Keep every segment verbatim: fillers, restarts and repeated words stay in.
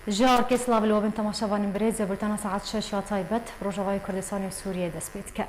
Ji arkê silav li we bin temaşevanên birêz, bultena saet şeş ya taybet bi Rojavayê Kurdistanê û Sûriyê dest pê dike.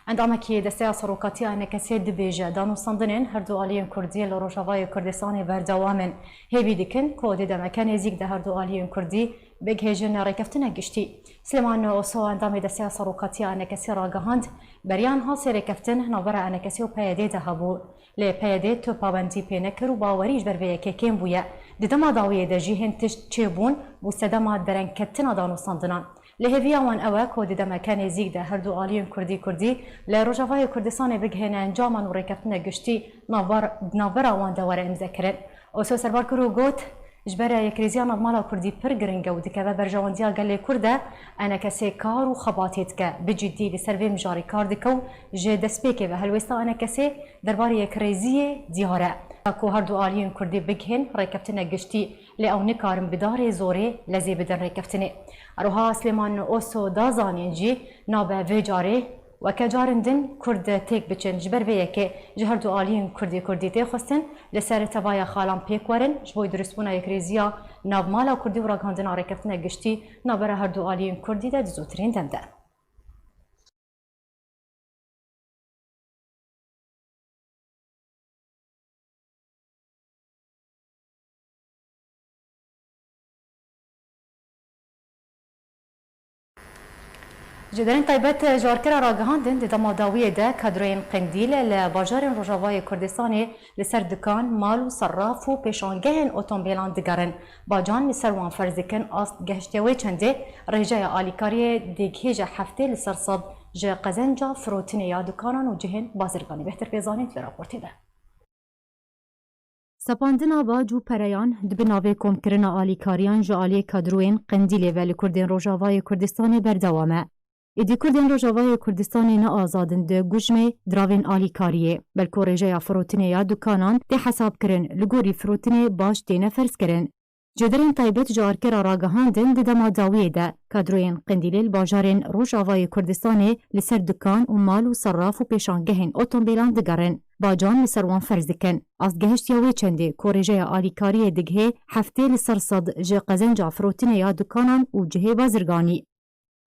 Endamekî Desteya Serokatiya ENKSê dibêje, danûstandinên her du aliyên Kurdî li Rojavayê Kurdistanê berdewam in. Hêvî dikin ku di demeke nêzîk de her du aliyên Kurdî bigihêjin rêkeftinek giştî. Silêman Oso, endamê Desteya Serokatiya ENKSê ragihand, beriya niha sê rêkeftin navbera ENKSê û PYDê de hebû. Lê PYDê tu pabendî pê nekir û bawerî ji ber vê yekê kêm bûye. Di dema dawiyê de jî hin tişt çêbûn bû sedema derengketina danûstandinan. Lê hêviya wan ew e ku di demeke nêzîk de her du aliyên Kurdî-Kurdî li Rojavayê Kurdistanê bigihêne encaman û rêkeftinek giştî navbar, di navbera wan de were îmzekirin. Oso serbar kir û got, ji ber yekrêziya navmala Kurdî pir giring e û dikeve berjewendiya gelê Kurd de, ENKSê kar û xebatê dike, bi cidî li ser vê mijarê kar dike û ji destpêkê ve helwêsta ENKSê derbarê yekrêziyê diyar e. Ku her du aliyên Kurdî bigihên rêkeftinek giştî, lê ew nikarin bi darê zorê lezê bidin rêkeftinê. Her wiha Silêman Oso da zanîn jî nabe vê carê weke carên din Kurd têk biçin. Ji ber vê yekê ji her du aliyên Kurdî Kurdî tê xwestin li ser tevaya xalan pêk werin, ji bo durustbûna yekrêziya navmala Kurdî û ragihandina rêkeftinek giştî navbera her du aliyên Kurdî de di zûtirîn dem de. Ji derên taybet ji arkera ragihandin, di dema dawiyê de kadroyên Qendîl li bajarên Rojavayê Kurdistanê li ser dukan, mal û serraf û pêşangehên otomobîlan digerin. Bacan li ser wan ferz dikin, ast gehiştiye wê çendê, rêjeya alîkariyê digihêje heftê li ser sed ji qezenca firotinê ya dukanan û cihên bazirganî. Bêhtir pê zanîn di raportê de. Sepandina bac û pereyan di bi navê komkirina alîkariyan ji aliyê kadroyên Qendîlê ve li Kurdên Rojavayê Kurdistanê berdewam e. Êdî Kurdên Rojavayê Kurdistanê ne azad in di gujmê diravên alîkariyê. Belku rêjeya firotinê ya dukanan tê hesabkirin, li gorî firotinê bac têne ferzkirin. Cêderên taybet ji arkera ragihandin, di dema dawiyê de kadroyên Qendîlê li bajarên Rojavayê Kurdistanê li ser dukan û mal û serraf û pêşangehên otomobîlan digerin. Bacan li ser wan ferz dikin. Ast gehiştiye wê çendê ku rêjeya alîkariyê digihê heftê li ser sed ji qezenca firotinê ya dukanan û cihê bazirganî.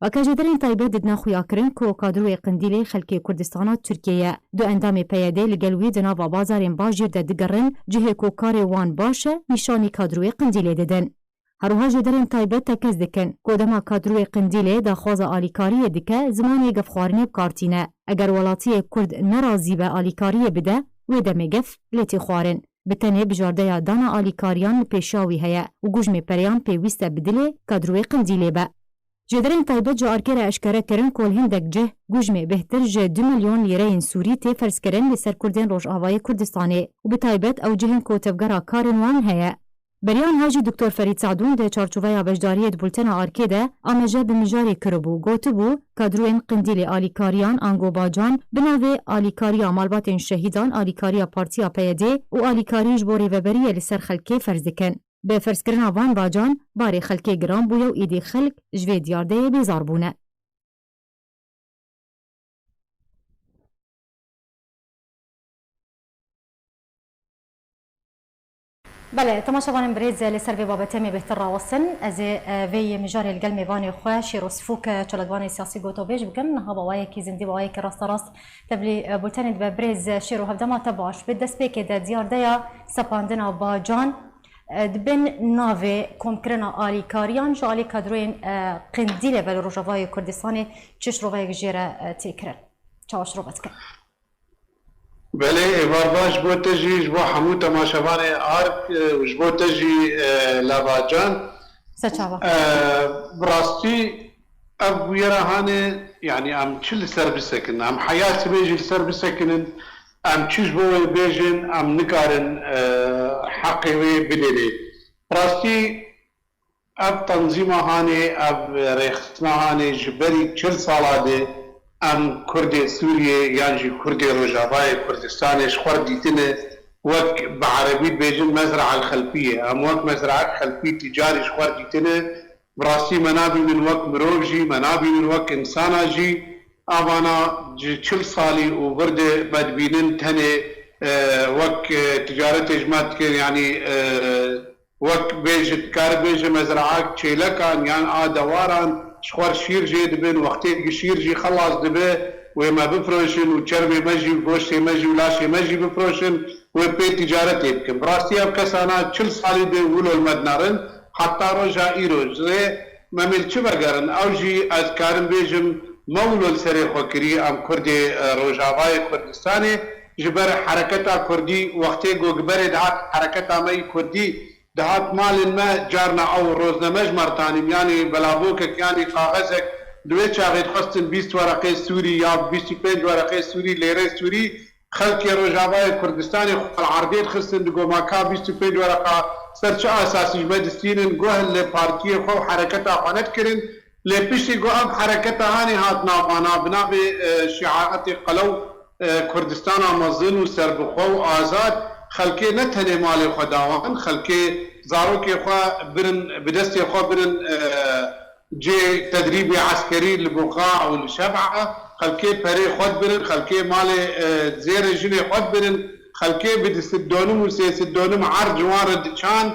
Weke jêderên taybet didine xuyakirin ku kadroyê Qendîlê xelkê Kurdistana Tirkiyê ye. Du endamê PYDê li gel wî di nava bazarên bajêr de digerin, cihê ku karê wan baş e, nîşanî kadroyê Qendîlê didin. Her wiha jêderên taybet tekez dikin ku dema kadroyê Qendîlê daxwaza alîkariyê dike, zimanê gefxwarinê bi kar tîne. Eger welatiyê Kurd ne razî be alîkariyê bide, wê demê gef lê tê xwarin. Bi tenê bijardeya dana alîkariyan li pêşiya wî heye û gujmê pereyan pêwîst e bi dilê kadroyê Qendîlê be. Jêderên taybet ji arkê re eşkere kirin ku li hindek cih gujmê bêhtir ji du milyon lîreyên sûrî tê ferzkirin li ser Kurdên Rojavayê Kurdistanê û bi taybet ew cihên ku tevgera karên wan heye. Beriya niha jî Doktor Ferîd Sadûn di çarçoveya beşdariyê di bultena arkê de amaje bi mijarê kiribû, gotibû, kadroyên Qendîlê alîkariyan ango bacan bi navê alîkariya malbatên şehîdan, alîkariya partiya PYDê û alîkarî ji bo rêveberiyê li ser xelkê ferz dikin. Bi ferzkirina van bacan, barê xelkê giran bûye û êdî xelk ji vê diyardeyê bêzar bûne. Belê, temaşevanên birêz, li ser vê babetê em ê bêhtir rawestin. Ez ê, e, vê yê mijarê li gel mêvanê xwe, Şêro Sifûk, e, çalakvanê siyasî gotobêj bikim. Niha bi awayekî zindî, bi awayekî rasterast tevlî, e, bultenê dibe. Birêz, e, Şêro, hevdema te baş. Bi destpêkê de diyardeya sepandina bacan, e, di bin navê komkirina alîkariyan ji alî kadroyên, e, Qendîlê ve li Rojavayê Kurdistanê çi şiroveyek jê re, e, tê kirin? Çawa şirove dike? Belê, êvar baş bo te jî, ji bo hemû temaşevanê Ark, e, û ji bo te jî, e, Lava Can. Ser çava. E, bi rastî ev bûyera hanê, yanî em çi li ser bisekinin? Em heya sibê jî li ser bisekinin, em çi ji bo wê bêjin, em nikarin, e, heqê wê bidê lê. Bi rastî ev tenzîma hanê, ev rêxistina hanê ji berî çil sala de em Kurdê Sûriyê yan jî Kurdê Rojavayê Kurdistanê ji xwe re dîtine wek bi erebî dibêjin mezra el xelfiyê. Em wek mezra el xelfî tîcarî ji xwe re dîtine. Bi rastî me nabînin wek mirov jî, me nabînin wek însana jî. Avana ji çil salî û vir de me dibînin tenê, e, wek, e, ticaretê ji me dikin, yanî, e, Wek bêjit, kar bêje mezraak çêlekan yan a dewaran ji xwe şîr jê dibin, wextê ku şîr jî xelas dibe, wê me bifroşin û çermê me jî û goştê me jî û laşê me jî bifroşin, wê pê tîcaretê bikin. Bi rastî ev kesana çil salî de wilo li me dinerin, heta roja îro. Ji rê Memê li çi vegerin? Ew jî ez karim bêjim, me wilo li serê xwe kirî, em Kurdê, e, Rojavayê Kurdistanê, ji ber hereketa Kurdî, wextê ku gi berê dihat hereketa me yî Kurdî, dihat malên me, carna ew rozneme ji me re tanîn, yanî belavokek, yanî kaxezek, di wê çaxê dixwestin bîst wereqê sûrî ya bîst û pênc wereqê sûrî, lêrê sûrî, Xelkê Rojavayê Kurdistanê xwe li erdê dixistin, digo ma ka bîst û pênc wereqa ser çi esasî ji me distînin, guh li partiyê xwe û hereketa xwe nedikirin. Lê piştî ku ev hereketa hanê hat navana, bi navê, e, şiaretê qelew, e, Kurdistana mezin û serbixwe û azad, xelkê ne tenê malê xwe da wan, xelkê zarokê xwe birin, bi destê xwe birin, e, cê tedrîbê eskerî li Buqa û li Şeb'a, xelkê perê xwe dibirin, xelkê malê, e, zêrê jinê xwe dibirin, xelkê bi du sed donim û sê sed donim erd ji wan re diçan,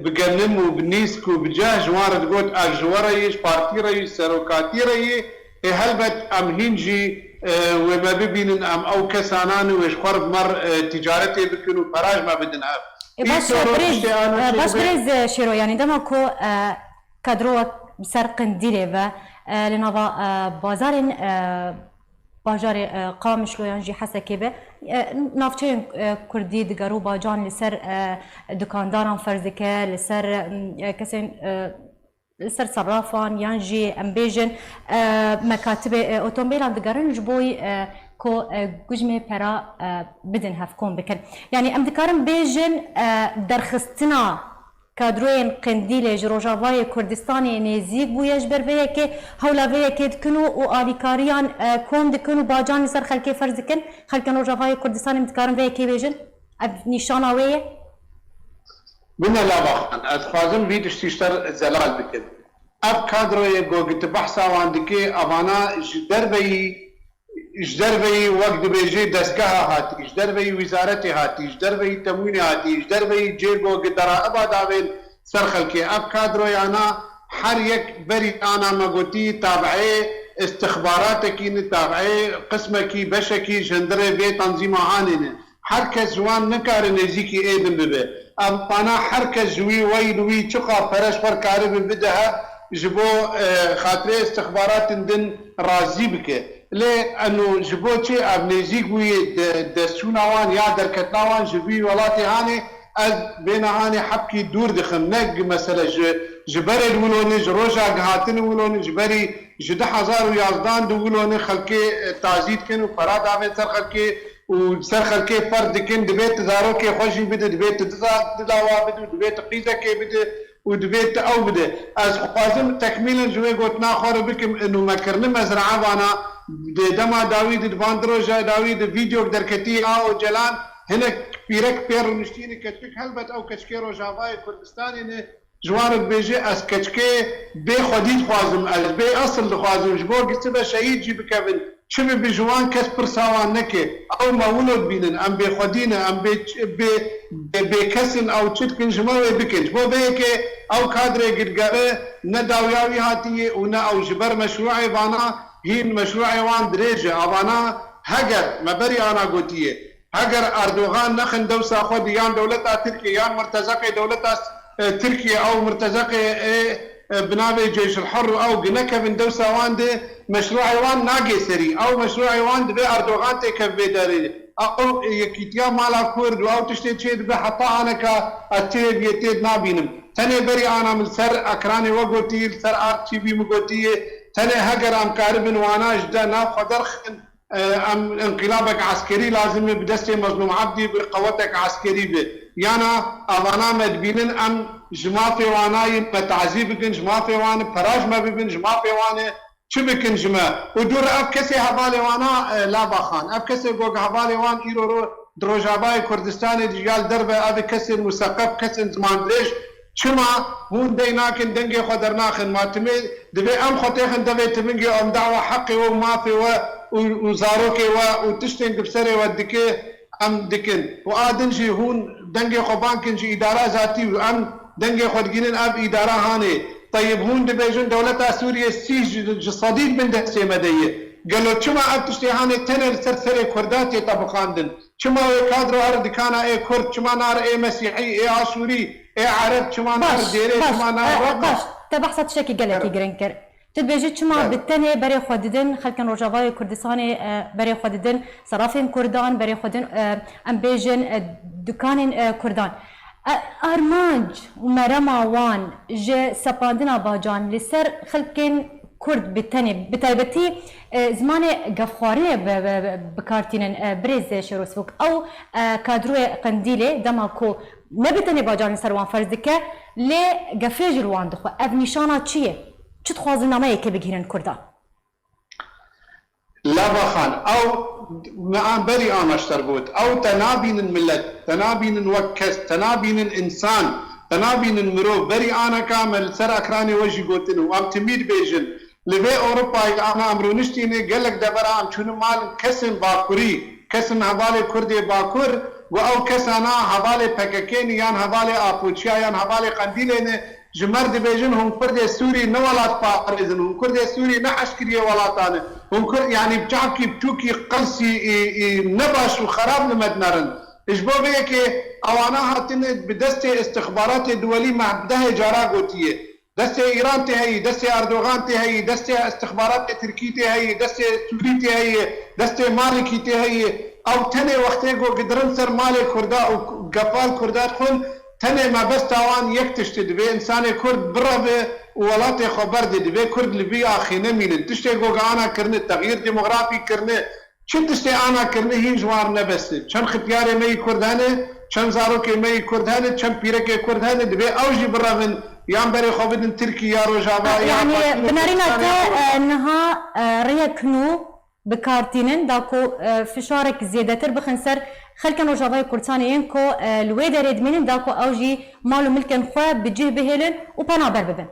bi genim û bi nîsk û bi ceh ji wan re digot, ev ji we re yî, ji partî re yî, ji serokatî re yî. Ê helbet em hîn jî, e, wê me bibînin, em ew kesanan wê ji xwe re bi me re, e, tîcaretê bikin û pera ji me bidin hev. Ê, baş, Îro birêz, tiştê ana e, baş çêdibe. Birêz, e, Şêro, yanî dema ku, e, Kadroyek bi ser Qindîlê ve, e, li nava, e, bazarên, e, bajarê, e, Qamişlo yan jî Hesekê be, e, navçeyên, e, Kurdî digere û bacan li ser, e, dukandaran ferz dike, li ser, e, kesên, e, li ser serrafan yan jî em bêjin, e, mekatibê, e, otomobîlan digerin ji bo, e, ku, e, gujmê pera, e, bidin hev kom bikin. Yanî em dikarin bêjin, e, derxistina Kadroyên Qendîlê ji Rojavayê Kurdistanê nêzîk bûye, ji ber vê yekê hewla vê yekê dikin û, û alîkariyan, e, kom dikin û bacan li ser xelkê ferz dikin. Xelkên Rojavayê Kurdistanê em dikarin vê yekê bêjin? Ev nîşana wê ye? Bine lava xan, ez dixwazim vî tiştî ji te re zelal bikim. Ev kadroyê ku tu behsa wan dikê, evana ji derveyî Ji derveyî wek dibêjê dezgeha hatî, ji derveyî wîzaretê hatî, ji derveyî temwînê hatî, ji derveyî cêgo gi deraiba davên ser xelkê. Ev kadroyana her yek berî ana me gotî tabieyê istixbaratekî ne, tabieyê qismekî, beşekî ji hundirê vê tanzîma hanê ne. Her kes ji wan nikare nêzîkî ê din bibe. Ev ana her kes ji wî wey li wî çiqa pere ji xwe karibe bide hev ji bo, e, xatirê istixbaratin din razî bike. Lê eno ji bo çi ev nêzîk bûyê de-, destçûna wan ya derketina wan ji vî welatê hanê, ez bêne hanê hepkî dûr dixim. Ne gi mesele ji, ji berê li Wilonê, ji roja gihatinê Wilonê, ji berî ji du hezar û yazdan di Wilonê xelkê, e, tazî dikin û pera davên ser xelkê û ser xelkê ferz dikin. Divê tu zarokê xwe jî bide, divê tu diza-, dilawa bide û divê tu qîzekê bide. û divê tu ew bide. Ez dixwazim tekmîlen ji wê gotina xwe re bikim, inu me kirine mezraa vana, di dema dawî de, di van du roja dawî de vîdeok derketî a Ocalan, hinek pîrek pê rûniştîne keçik, helbet ew keçikê Rojavayê Kurdistanê ne, ji wan re dibêje, ez keçikê bê xwedî dixwazim, ez bê esil dixwazim, ji bo gisibe şehîd jî bikevin. Çi bibe ji wan kes pirsa wan neke. Ew me wilo dibînin, em bêxwedî ne, em bê, bê, bê, bêkes in, ew çi dikin ji me wê bikin. Ji bo vê yekê ew kadrê girgere ne dawiya wî hatiye û ne ew ji ber meşrûê vana hîn meşrûê wan dirêj e. Avana heger me berî ana gotiye. Heger Erdogan nexin dewsa xwe di yan dewleta Tirkiyê yan mirtezeqê dewleta, e, Tirkiyê ew mirtezeqê, e, e, bi navê Ceyşul Hurr û ew ginekevin dewsa wan de meşrûê wan nagê serî. Ew meşrûê wan divê Erdogan têkev bê derê. Ew yekîtiya mala Kurd û ew tiştê çê dibe heta aneka ez çi hêviyê tê nabînim. Tenê berî ana min li ser ekranê we gotî, li ser Ark T V min gotiye, tenê heger em karibin wana ji de nav xwe derxin, e, em înqilabek eskerî lazim e, bi destê Mezlûm Ebdî bi qewetek eskerî be. Yana evana me dibînin, em ji mafê wana yî me tazî bikin, ji mafê wan e, pera ji me bibin, ji mafê wan e, çi bikin ji me? Û dû re ev kesê hevalê wana, e, lava xan. Ev kesê gog hevalê wan îro ro di Rojavayê Kurdistanê de ya li derve ev kesên museqef, kesên zimandirêj, Çima hûn dey nakin, dengê xwe dernaxin? Ma timê divê em xwe têxin devê tivingê, em dawa heqê we û mafê we û, û zarokê we û tiştên di bi serê we dike, em dikin. Û a din jî hûn dengê xwe bankin ji îdara zatî û em Dengê xwe digînin ev îdara hanê. Teyib hûn dibêjin dewleta Sûriyê sî ji, ji sedî bin destê me de ye. Gelo çima ev tiştê hanê tenê li ser serê Kurda tê tebiqandin? Çima wê kadro her dikana ê Kurd, çima nare ê Mesîhî, ê Aşûrî, ê Ereb, çima nare Baş, dêrê, baş, çima nare e, Raqqa? Baş. Te behsa tiştekî gelekî Evet. giring kir. Tu dibêjî çima Evet. bi tenê berê xwe didin, xelkên Rojavayê Kurdistanê, e, berê xwe didin, serafên Kurdan, berê xwe didin, e, em bêjin, e, dukanên, e, Kurdan. E, armanc û merema wan ji sepandina bacan li ser xelkên Kurd bi tenê, bi taybetî, e, zimanê gefxwarinê bi, bi, bi, bi kar tînin, e, birêz Şêro Sivok. Ew, e, kadroyê Qendîlê dema ku ne bi tenê bacan li ser wan ferz dike, lê gefê jî li wan dixwe. Ev nîşana çi ye? Çi dixwazin nameyekê bigihînin Kurdan? Lava Xan, ew me an berî amaçdar got. Ew te nabînin millet, te nabînin wek kes, te nabînin însan, te nabînin mirov. Berî aneka me li ser ekranê we jî gotin û em timî dibêjin. Li vê Ewropayê ana em rûniştîne gelek devera em çûne mal kesên bakurî, kesên hevalê Kurdê Bakur, got ew kesana hevalê P K K ne yan hevalê Apoçiya yan hevalê Qendîlê ne. Ji me re dibêjin hûn Kurdê Sûrî ne welat parêzin, hûn Kurdê Sûrî ne eşkiriyê welatan e. Hûn Kurd, yanî bi çavkî biçûkî qelsî ê, ê ne baş û xerab li me dinerin. Ji bo vê yekê ewana hatine bi destê istixbaratê duwelî me bi dehê cara gotiye. Destê Îran tê heyî, destê Erdogan tê heyî, destê istixbaratê Tirkî tê heyî, destê Sûrî tê heyî, destê Malikî tê heyî. Ew tenê wextê ku gidirin ser malê Kurda û gefal Kurda dixwin, tenê mebesta wan yek tişt e, divê însanê Kurd bireve û welatê xwe berde, divê Kurd li vî axê nemînin. Tiştê ku ana kirine, texyîr demografîk kirine, çi tiştê ana kirine hîn ji wan re ne bes e. Çend xityarê me yî Kurd hene, çend zarokê me yî Kurd hene, çend pîrekê Kurd hene, divê ew jî birevin, yan berê xwe bidin Tirkî ya Rojava, ya Yani Pakistan, binarîna te, Kurdistanê ya Rojava. E, niha, e, rêyek nû bi kar tînin, da ku, e, fişarek zêdetir bixin ser xelkên Rojavayê Kurdistanê yên ku, e, li wê derê dimînin, da ku ew jî mal û milkên xwe bi cih bihêlin û penaber bibin.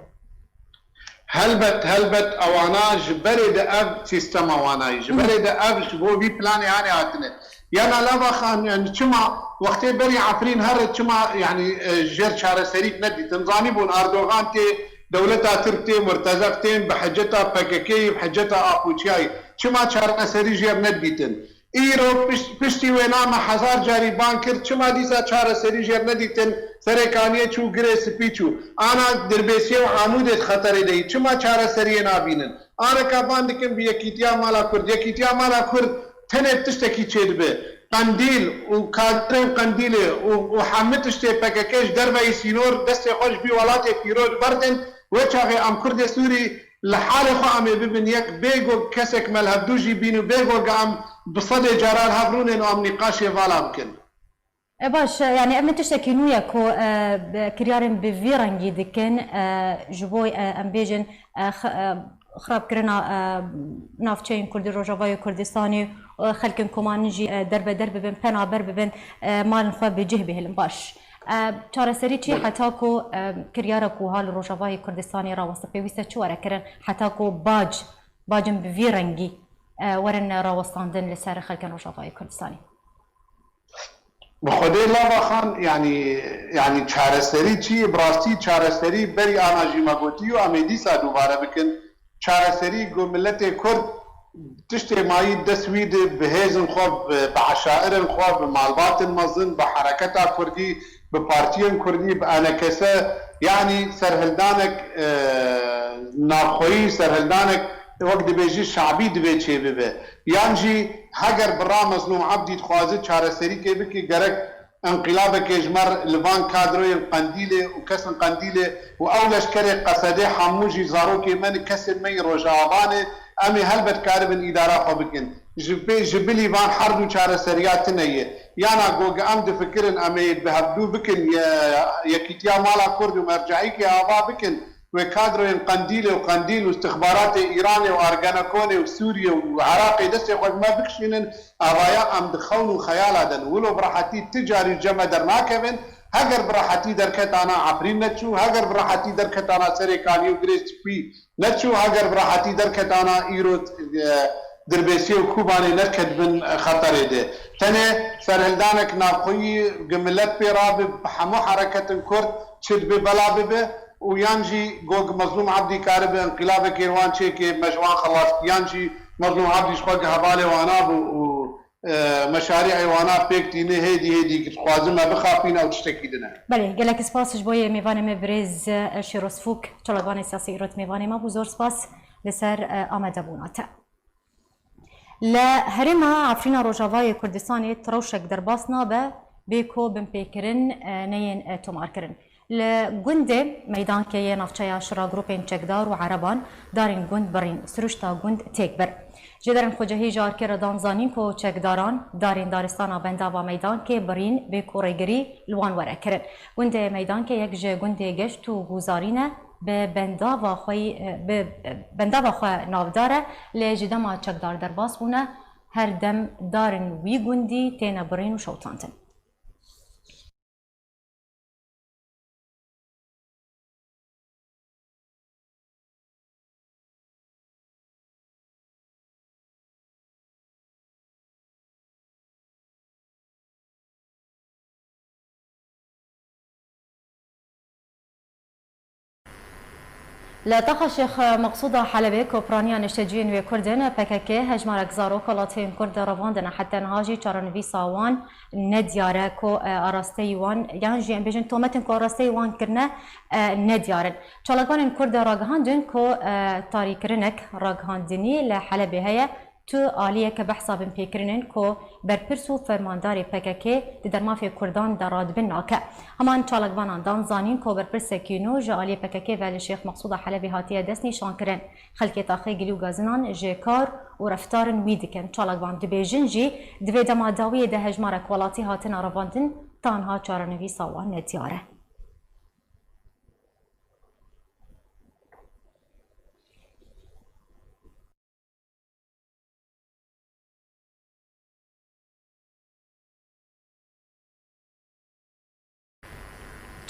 Helbet, helbet ewana ji berê de ev sîstema wana ye. Ji berê de ev ji bo vî planê hanê hatine. Yana Lava Xan, yani çima wextê berî Efrîn here çima yani, e, jêr çareserîk nedîtin? Zanîbûn Erdogan tê, dewleta Tirk tê, murtezek tên, bi heceta P K K'yî, bi heceta Apoçiyayî. Çima çareserî jêr nedîtin? Îro piş-, piştî wêna me hezar carî ban kir, çima dîsa çareserî jêr nedîtin? Serê Kaniyê çû, Girê Spî çû. Ana Dirbêsiyê û Amûdê di xeterê de yî. Çima çareseriyê nabînin? Aneka ban dikin bi Yekîtiya Mala Kurd. Yekîtiya Mala Kurd tenê tiştekî çêdibe. Qendîl û kadirên Qendîlê û, û hemî tiştê P K K ji derveyî sînor destê xwe ji vî welatê pîroz berdin. Wê çaxê em Kurdê Sûrî li halê xwe em ê bibin yek, bê ku kesek me li hevdû jî bîn û bê ku em bi sedê cara li hev rûnên û em nîqaşê vala bikin. E, baş, e, yani ev ne tiştekî nû ye ku, e, bi, kiryarên bi vî rengî dikin, e, ji bo, e, em bêjin, e, x-, e, xirabkirina, e, navçeyên Kurdî, Rojavayê Kurdistanê, e, xelkên ku manin jî, e, derbeder bibin, penaber bibin, e, malên xwe bi cih bihêlin. Baş. E, çareserî çi Belê. Heta ku, e, kiryara ku ha li Rojavayê Kurdistanê raweste pêwîst e çi were kirin heta ku bac, bacin bi vî rengî, e, werin rawestandin li ser xelkên Rojavayê Kurdistanê? Bi Xwedê Lava Xan, yanî, yanî çareserî çi ye? Bi rastî çareserî berî ana jî me gotî û em ê dîsa dubare bikin. Çareserî ku miletê Kurd tiştê mayî dest wî de bi hêzin xwe, bi, bi eşairên xwe, bi malbatên mezin, bi hereketa Kurdî, bi partiyên Kurdî, bi enekese, yanî serhildanek, e, navxweyî, serhildanek wek dibêjî şabî divê çêbibe. Yan jî heger birra Mezlûm Ebdî dixwaze çareserîkê bike, gerek Enqilabekê ji me re li van kadroyên Qendîlê û kesên Qendîlê û ew leşkerê Qesedê hemû jî zarokê me ne, kesên me yî Rojava ne, em ê helbet karibin îdara xwe bikin. Ji bê, ji bilî van her du çareseriya tune ye. Yana ku em difikirin em ê bi hevdû bikin, ye-, Yekîtiya Mala Kurd û merceîkê ava bikin, wê kadroyên Qendîlê û Qendîl û istixbaratê Îranê û Ergenekonê û Sûriyê û Iraqê destê xwe ji me bikişînin, avaya em di xewn û xeyala de ne. Wilo bi rehetî ti carî ji cem me dernakevin, heger bi rehetî derketana Efrîn neçû, heger bi rehetî derketana Serê Kaniyê û Girê Spî neçû, heger bi rehetî derketana îro, e, Dirbêsiyê û Kobanê neket bin xeterê de. Tenê serhildanek navxweyî gi milet pê rabe, bi hemû hereketin Kurd çi dibe bela bibe û yan jî go gi Mezlûm Ebdî karibe înqîlabekê wan çêke me ji wan xelas, yan jî Mezlûm Ebdî ji xwe gi hevalê wana bû û, e, meşarî'ê wana pêk tîne hêdî hêdî dixwazin me bixapîne ew tiştekî din e. Belê, gelek spas ji bo yê mêvanê me birêz, e, Şêroz Fûk, çalakvanê siyasî îrot mêvanê me bû. Zor spas li ser, e, amadebûna te. Li herêma Efrîna Rojavayê Kurdistanê ti rewşek derbas nabe bê ku binpêkirin, e, neyên, e, tomarkirin. Li gundê Meydankê yê navçeya şira grûpên çekdar û ereban darên gund birîn, siruşta gund têk bir. Jêderên xwecihî ji arkê re dan zanîn ku çekdaran darên daristana bendava Meydankê birîn bê ku rêgirî li wan were kirin. Gundê Meydankê yek ji gundê geşt û guzarî ne, bi bendava xwe, bi bendava xwe navdar e, lê ji dema çekdar derbas bûne, her dem darên wî gundî têne birîn û şewitandin. Li taxa Şêx Meqsûda Helebê ku piraniya neşteciyên wê Kurd in, P K K hejmarek zarok û latiyên Kurd revandine. Heta niha jî çarenivîsa wan nediyar e ku, e, arasteyî wan, yan jî em bêjin tometên ku arasteyî wan kirine, e, nediyar in. Çalakvanên Kurd ragihandin ku, e, tarîkirinek ragihandinî li Helebê heye, tu aliyeke behsa binpêkirinên ku berpirs û fermandarê P K K di dermafê Kurdan de radibin nake. Heman çalakvanan dan zanîn ku berpirsekî nû ji aliyê P K K ve li Şêx Meqsûda Helebê hatiye destnîşankirin. Xelkê taxê gilî û gazinan ji kar û reftarên wî dikin. Çalakvan dibêjin jî, di vê dema dawiyê de hejmarek welatî hatine revandin, ta niha çarenivîsa wan nediyar e.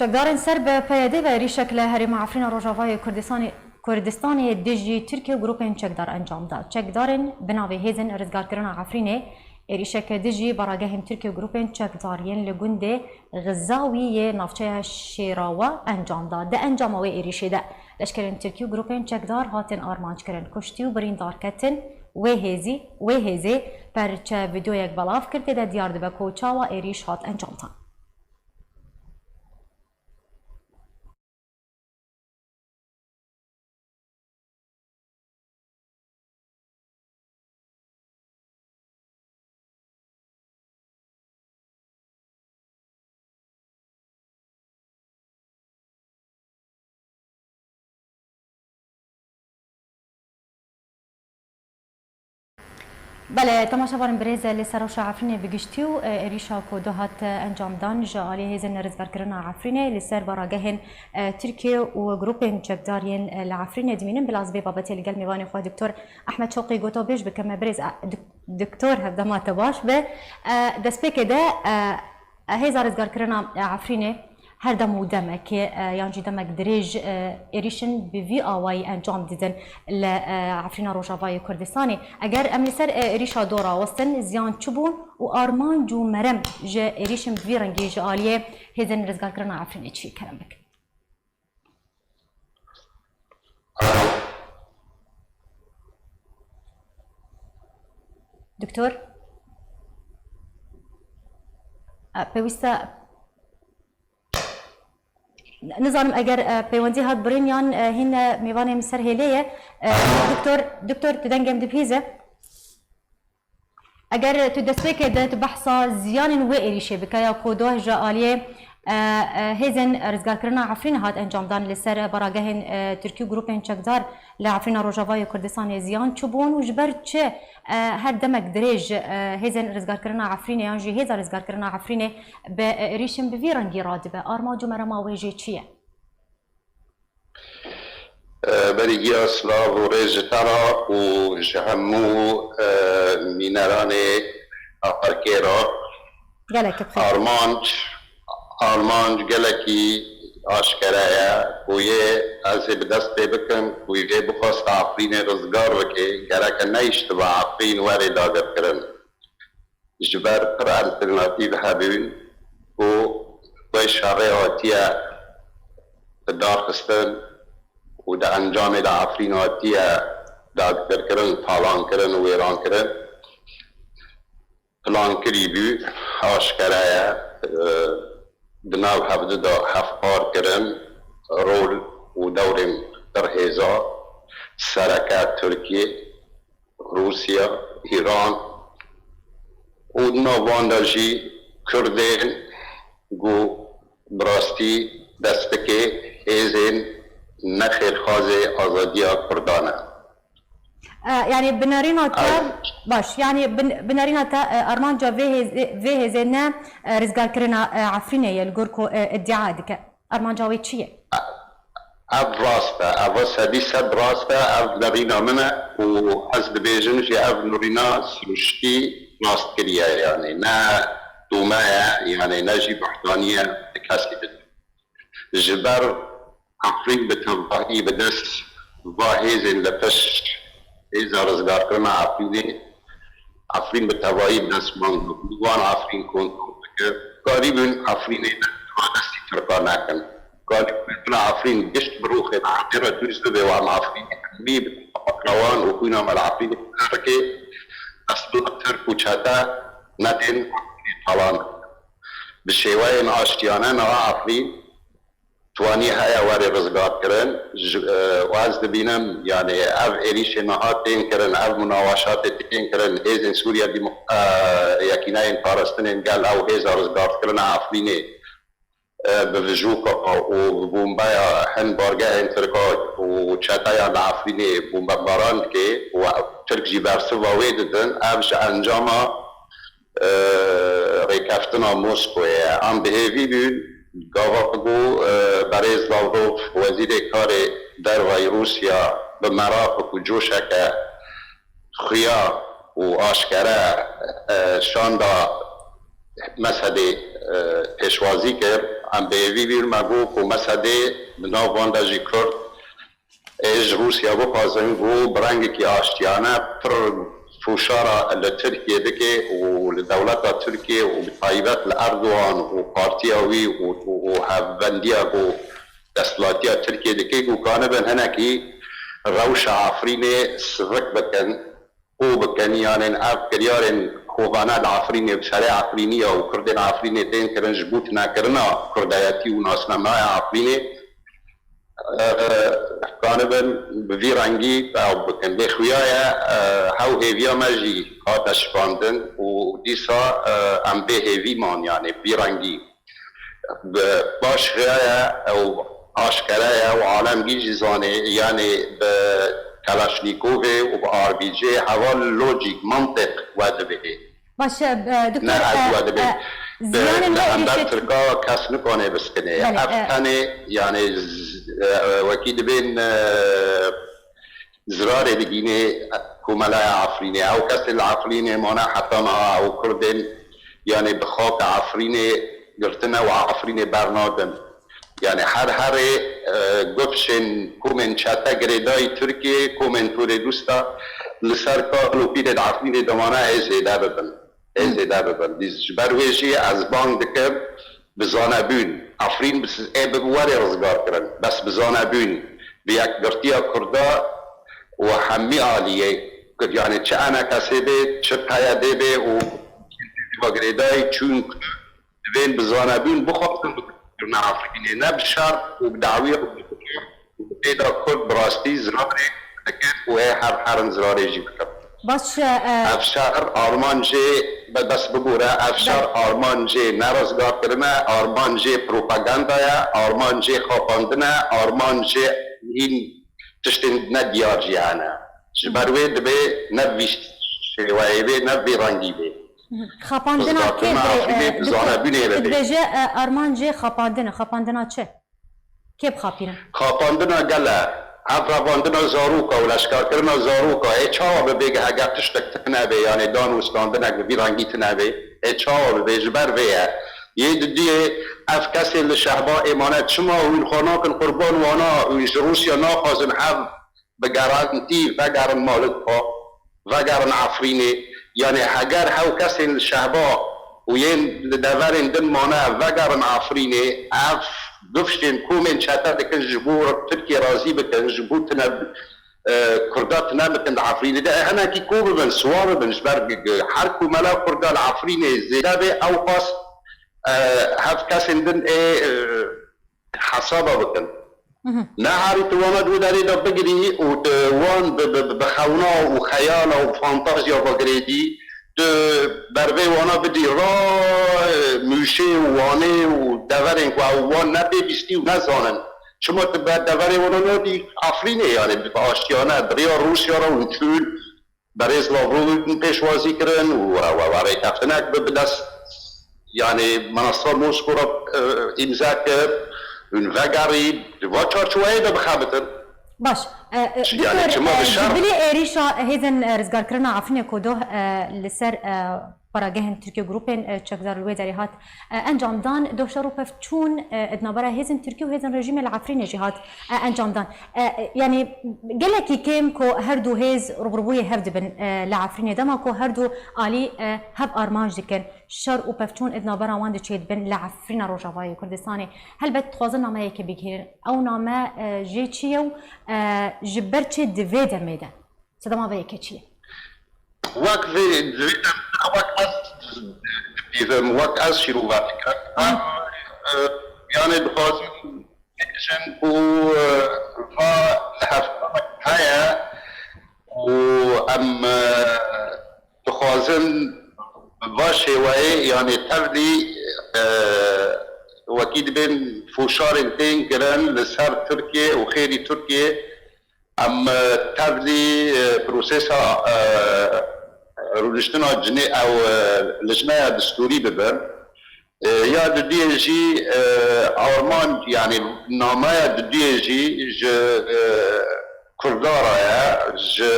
Çekdarên ser bi P Y D ve êrîşek li herêma Efrîna Rojavayê Kurdistanê, Kurdistanê dijî Tirkiye û grûpên çekdar encam da. Çekdarên bi navê Hêzên Rizgarkirina Efrînê êrîşeke dijî baragehên Tirkiye û grûpên çekdar yên li gundê Xizawî yê navçeya Şêrawa encam da. Di encama wê êrîşê de leşkerên Tirkî û grûpên çekdar hatin armanc kirin, kuştî û birîndar ketin. Wê hêzî, wê hêzê perçe vîdeoyek belav kir, tê de diyar dibe ku çawa êrîş hat encamdan. Belê, temaşevanên birêz, li ser rewşa Efrînê bi giştî û, e, êrîşa ku do hat, e, encamdan ji alî Hêzên Rizgarkirina Efrînê li ser baragehên, e, Tirkiye û grûpên çekdar yên, e, li Efrînê dimînin. Bila ez vê babetê li gel mêvanê xwe Doktor Ehmed Şewqî Gotobêj bikim. Birêz, e, dok-, doktor, hevdema te baş be. E, destpêkê de, e, Hêza Rizgarkirina Efrînê her dem û demekê, e, yan jî demek dirêj, e, êrîşin bi vî awayî encam didin li, e, Efrîna Rojavayê Kurdistanê. Eger em li ser, e, êrîşa do rawestin, ziyan çi bûn û armanc û merem ji êrîşin bi vî rengî ji aliyê Hêzên Rizgarkirina Efrînê çi ye? Kerem bikin. Doktor? E, pêwîst e, nizanim eger, e, peywendî hat birîn yan, e, hîn, e, mêvanê min ser hêlê ye. E, doktor, doktor, tu dengê min dibihîze. Eger tu destpêkê de tu behsa ziyanên wê êrîşê bike ya ku doh ji aliyê, e, e, hêzên rizgarkirina Efrînê hat encamdan li ser baragehên, e, Tirkî û grûpên çekdar li Efrîna Rojavayê Kurdistanê ziyan çi bûn û ji ber çi, e, her demek dirêj, e, hêzên rizgarkirina Efrînê yan jî hêza rizgarkirina Efrînê bi, e, êrîşên bi vî rengî radibe? Armanc û merema wê jê çi ye? E, berî giya silav û rêz ji te re û ji hemû, e, nîneranê Amerîkê re. Gelek bi xêr. Armanc, armanc gelekî Aşkere ye ku yê ez ê bi dest pê bikim ku yê bixwest Efrînê rizgar bike, gereke neyiştiba Efrîn were dagirkirin. Ji ber pir alternatîf hebûn ku wê şerê hatiye darxistin û di encamê de Efrîn hatiye dagirkirin, talankirin û wêrankirin. Plankirî bû, aşkere ye, e, di nav hevdu de hevpar kirin, rol û dewrên pir hêza, sereke Tirkiye, Rûsya, Îran û di nav wan de jî Kurdên ku bi rastî destikê hêzên nexêrxwazê azadiya Kurdan e. E, yani binarîna te, baş, yani bin, binarîna te, e, armanca vê hêzê, vê hêzê ne, e, rizgarkirina, e, Efrînê ye, li gor ku, e, îdia dike. Armanca wê çi ye? Ev rast e, ev sedî sed rast e, ev nerîna min e û ez dibêjim jî ev nurîna siruştî rast kiriye, yani ne dûme ye, yani ne jî buhtanî ye kesî bide. Ji ber Efrîn bi tevahî bi dest va hêzên li pişt hêza rizgarkirina Efrînê, Efrîn bi tevahî bi dest wan bû. Wan Efrîn kontrol dikir. Karîbûn Efrînê va destî Tirka nekin. Karîbûn bila Efrîn gişt bi rûxê bi erdê re dûz bibe û em Efrînê hemî bi wan û xwîna me li Efrînê bike. Destûra Tirk û çete nedên Efrînê talan. Bi şêweyên aştiyane niha Efrîn twanî heye were rizgarkirin. Ji, e, û ez dibînim, yani ev êrîşên niha tên kirin, ev munaweşatê tên kirin, hêzên Sûriya Demo-, e, Yekîneyên Parastinên Gel ew hêza rizgarkirina Efrînê, e, bi vijûka û bi bombeya hin bargehên Tirka û çeteya li Efrînê bombebaran dike û Tirk jî bersiva wê didin. Ev ji encama e, rêkeftina Moskoyê ye. Em bi hêvî bûn, gava ku, e, berêz Lavrov, wezîrê karê dervayî Rûsya, bi meraq û coşeke xuya û aşkere, e, şanda Mesedê, e, pêşwazî kir. Em bi hêvî bûn, me got ku Mesedê di nav van de jî Kurd ê ji Rûsya bixwazin ku bi rengekî aştiyane pir fûşara li Tirkiye dike û li dewleta Tirkiye û bi taybet li Erdogan û partiya wî û, û, û hevbendiya ku desthilatiya Tirkiye dike ku kanibin hinekî rewşa Efrînê sivik bikin. Qo bikin, yanên ev kiryarên kovane li Efrînê, bi serê Efrîniya û Kurdên Efrînê tên kirin ji bo tunekirina kurdayetî û nasnamaya Efrînê, e, kanibin bi vî rengî ew bikin. Lê xuya ye, e, hew hêviya me jî hate şikandin û dîsa, e, em bê hêvî man, yanê bi vî rengî. Bi baş xuya ye ew aşkere ye û alemgî jî zanê, yanê bi Kalaşnîkovê û bi R P G heval lojîk, mantiq we dibê. Baş e, e, Ne doktor, ez e, we dibê. e, Bi ziyanên li we hember êrîşê Tirka kes nikane biskinê. Belê, Ev e. tenê, yanê z-, e, wekî dibên, e, zirarê digînê komelaya Efrînê. Ew kesên li Efrînê mane heta niha ew Kurdên, yanê bi xaka Efrînê girtine û Efrînê bernadin. Yanê her herê, e, gofşên komên çete girêdayî Tirkiyê, komên Torê Dûsta li ser kal û pîlê di Efrînê dimane ê zêde bibin. Ê zêde bibin. Dîs ji ber wê jî ez bang dikim bi zanebûn. Efrîn bi siz-, ê bi werê rizgar kirin. Bes bi zanebûn, bi yekgirtiya Kurda û hemî aliyê, yanê çi ENKSê bê, çi PYDê bê û girêdayî çûn ku divên bi zanebûn bixwazin bikirina Efrînê, ne bi şer û bi dawiya û bi pêda Kurd bi rastî zirarê dikin û ê her herin zirarê jî bikin. Baş e, e, Ev şer armancê, be-, bes bibûre, ev şer Belê. armancê ne rizgarkirin e, armancê propaganda ye, armancê xapandin e, armancê hîn tiştên ne diyar jî hene. Ji ber wê dibê ne vî şêweyê bê, ne vî rengî bê. Xapandina kê Rizgarkirina birê, Efrînê e, bi doktor, zanebûnê re bê. Dibêje, e, armancê xapandin e. Xapandina çi? Kê bixapînin? Xapandina gel e. Ev revandina zaroka û leşkarkirina zaroka ê çawa bibe heger tiştek tune be, yanê dan û standinek bi vî rengî tune be, ê çawa bibe? Ji ber vê ye. Yê didiyê ev kesên li Şehba ê mane çima hûn xwe nakin qurban wana, hûn ji Rûsya naxwazin hev bi garantî vegerin malê xwe, vegerin Efrînê. Yanî heger hew kesên li Şehba û yên li deverên din mane vegerin Efrînê, ev difşên komên çete dikin ji bo Tirkiye razî bikin, ji bo tine, e, Kurda tine bikin di Efrînê de. E, hinekî ku bibin, siwa bibin, ji ber g-, g-, her komela Kurda li Efrînê zêde bê, ew qas, e, hev kesên din ê, e, hesaba bikin. Mhm. Neharî tu wana di wê derê de bigirî û tu wan bi, bi, bi xewna û xeyala û fantazya ve girêdî, tu bervê wana bidî ra, e, Mûşê û Wanê û deverên ku ew wan ne pêvîstî û nezanin. Çima tu ber deverê wana nadî Efrînê, yanî bi aştiyane, bi rêya Rûsya re hûn çûn, berêz Lavrov hûn pêşwazî kirin û we, we, we rêkeftinek bi, bi dest, yanî minesta Moskow re, e, îmze kir, hûn vegerî, di va çarçoweyê de bixebitin. Baş. E, e, Ç-, yanî Doktor, çima e, bi ji şer? bilî êrîşa hêzên, e, rizgarkirina Efrînê ku doh, e, li ser, e, paragehên Tirkî û grûpên, e, çekdar li wê derê hat, e, encam dan, doh şer û pevçûn, e, di navbera hêzên Tirkî û hêzên rejîmê li Efrînê jî hat, e, encam dan. E, e, yanî gelekî kêm ku her du hêz rûbirûbûyê hev dibin, e, li Efrînê, dema ku her du alî, e, hev armanc dikin, şer û pevçûn di navbera wan de çêdibin li Efrîna Rojavayê Kurdistanê. Helbet dixwazin nameyekê bigihînin. Ew name, e, jê çi ye û, e, ji ber çi di vê demê de sedema vê yekê çi ye? Wek vê, di vê demê de wek ez dibînim, wek ez şîrove dikim. Em, e, yanî dixwazin bêjin ku, e, va li hevdeh heye û em, e, dixwazin bi va şêweyê, yanî tevlî, e, wekî dibên foşarên tên kirin li ser Tirkiye û xêrî Tirkiye, em, e, tevlî, e, prosesa, e, rûniştina cinê ew, e, lijneya distûrî bibin. E, ya diduyê jî, e, armanc, yanî nameya diduyê jî ji, e, Kurda re ye, ji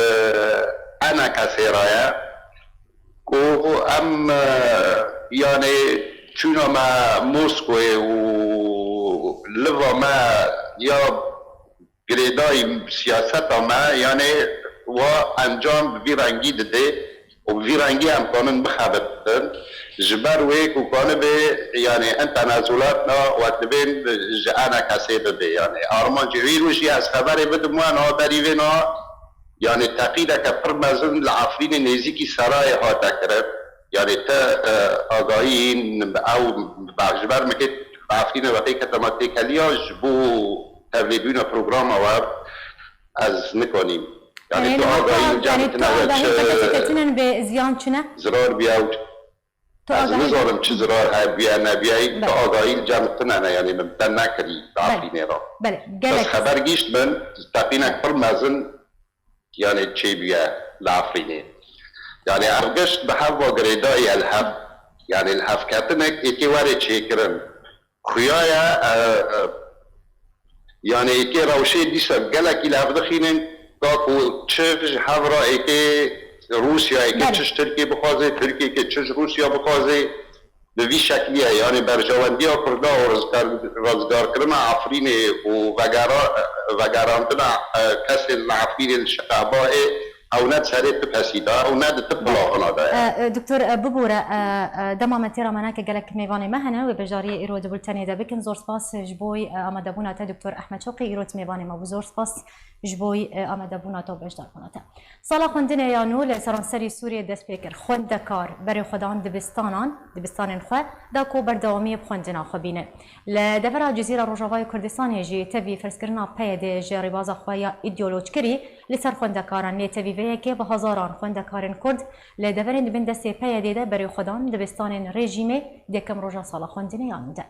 E N K S re ye ku em, e, yanî çûna me Moskowê û liva me ya girêdayî siyaseta me, yanî wa encam bi vî rengî didê û bi vî rengî em kanin bixebitin. Ji ber wê ku kanibê, yanî hin tenezûlatna wek dibên ji E N K S bibê. Yanî armancê wî rojî ez xeberê bidim we, niha berî vê niha, yanî teqîdeke pir mezin li Efrînê nêzîkî Serayê hate kirin. Yanî te, e, agahî ew ji ber min kê Efrînê wextê ketema têkeliya ji bo tevlêbûna programa we ez nikanîm. Yanî Yanî tu niha tu agahî ag-, li cem yanî tu tine we agahî çi teketî ketine bê ziyan çi ne? Zirar bûye û Tu ez agahî nizanim çi zirar hebûye nebûye, tu Belê. agahî li cem tine ne, yanî min te nekirî Belê. Efrînê re. Belê, Bes gelek. xeber gihîşt min, teqînek pir mezin, yanî çêbûye li Efrînê. Yanî ev gişt bi hev ve girêdayî ye li hev, yanî li hevketinek êkê were çêkirin. Xuya ye, e, e, yanî êkê rewşê dîsa gelekî li hev dixînin, ka ku çi ji hev re êkê Rûsya, êkê Belê. çi ji Tirkiyê bixwaze, Tirkiyê êkê çi ji Rûsya bixwaze, bi vî şeklî ye. Yanî berjewendiya Kurda û rizgar-, rizgarkirina Efrînê û vegera-, vegerantina, e, kesên li Efrînê li Şehbayê, ew ne di serê tu pesî de, ew ne di tu Belê. bilavina de ye. E, e, Doktor, e, bibûre, e, e, dema me têra me neke gelek mêvanê me hene, wê bejariyê îro di bultenê de bikin. Zor spas ji bo, e, amadebûna te, Doktor Ehmed Şewqî, îro tu mêvanê me bû. Zor spas ji bo, e, amadebûna te û beşdarbûna te. Sala xwendinê ya nû li seranserî Sûriyê dest pê kir. Xwendekar berê xwe dan dibistanan, dibistanên xwe, da ku berdewamiyê bi xwendina xwe bînin. Li devera Cizîra Rojavayê Kurdistanê jî tevî ferzkirina P Y D ji rêbaza xwe ya îdeolojkirî li ser xwendekaran lê tevî vê yekê bi hezaran xwendekarên Kurd li deverên di bin destê P Y D de berê xwe dan dibistanên rejîmê di yekem roja sala xwendinê ya nû de.